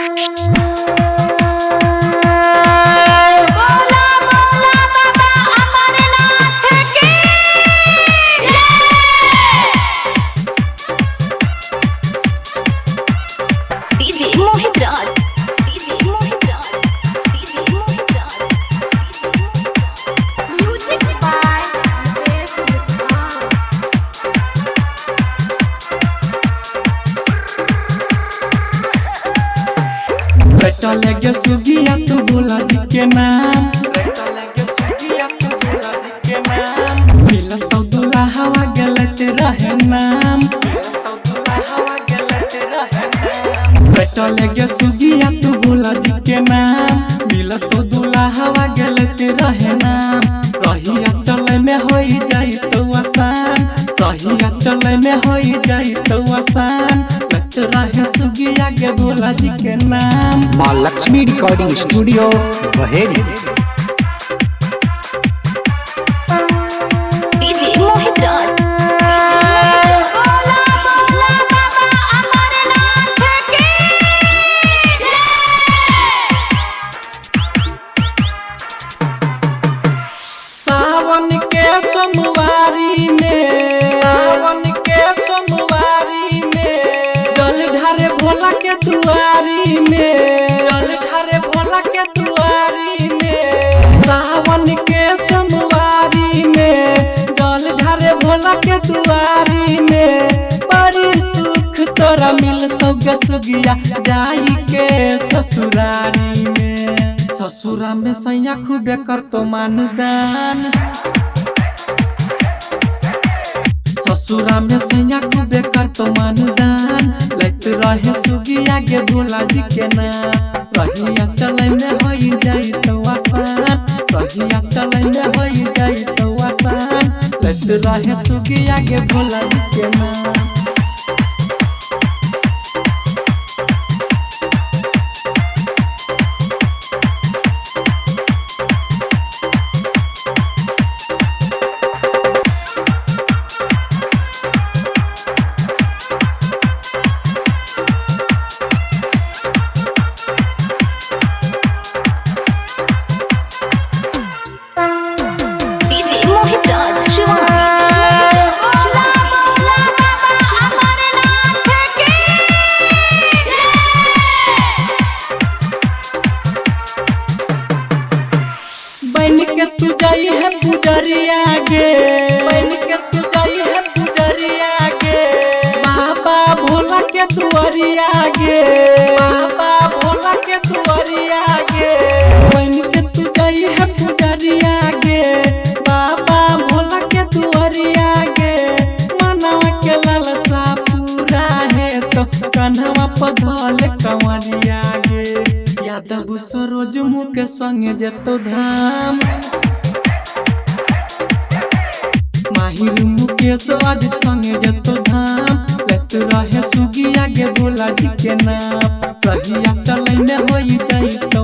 बोला बोला बाबा अमरनाथ की जय। DJ Mohit Raj, DJ Mohit Raj, DJ Mohit Raj. Music by Mukesh Muskan. बेटा लगे सुगिया तू भोला जी के नाम, बेटा लगे सुगिया तू भोला जी के नाम। मिलत तो दुल्हा हवा गलत रहे नाम, मिलत तो दुल्हा हवा गलत रहे नाम। बेटा लगे सुगिया तू भोला जी के नाम, मिलत तो दुल्हा हवा गलत रहे नाम। रहिया चले में होई जाई तो आसान, रहिया चले में होई जाई तो आसान। लत रहे सुगिया के भोला जी के नाम। माँ Lakshmi recording studio Baheri. DJ Mohit Raj. बोला बोला बाबा अमरनाथ की जय। सावन के सोमवारी में, सावन के सोमवारी में, जल ढारे भोला के दुआरी में, जल ढारे भोला के दुआरी में। सावन के सोमवारी में, जल ढारे भोला के दुआरी में। बड़ी सुख तोरा मिलतो गसुगिया जाई के ससुरारी में। ससुरा में सैया खूबे करतो मानदान, ससुरा में सैया खूबे करतो मानदान। लैत रहे सुगिया के भोला जी के नाम, रहिया चले में होई जाई तो आसान, रहिया चले में होई जाई तो आसान। लैत रहे सुगिया के भोला जी के नाम। डीजे मोहित राज शिवान। बोला बोला बाबा अमरनाथ की जय। बन के तू जाई है पुजरिया गे, बन के तू जाई है पुजरिया गे। बाबा भोला के दुआरिया गे, बाबा भोला के दुआरिया गे। बन के तू जाई है पुजरिया गे, बाबा भोला के दुआरिया गे। मनवा के लालसा पूरा है तो कन्हवा पधल कंवरिया गे। यादव सरोज मुँह के संगे जतो धाम, माहिर मुकेश आज संगे जतो धाम। लत रहे सुगिया के भोला जी के नाम, रहिया चले में होई जाई तो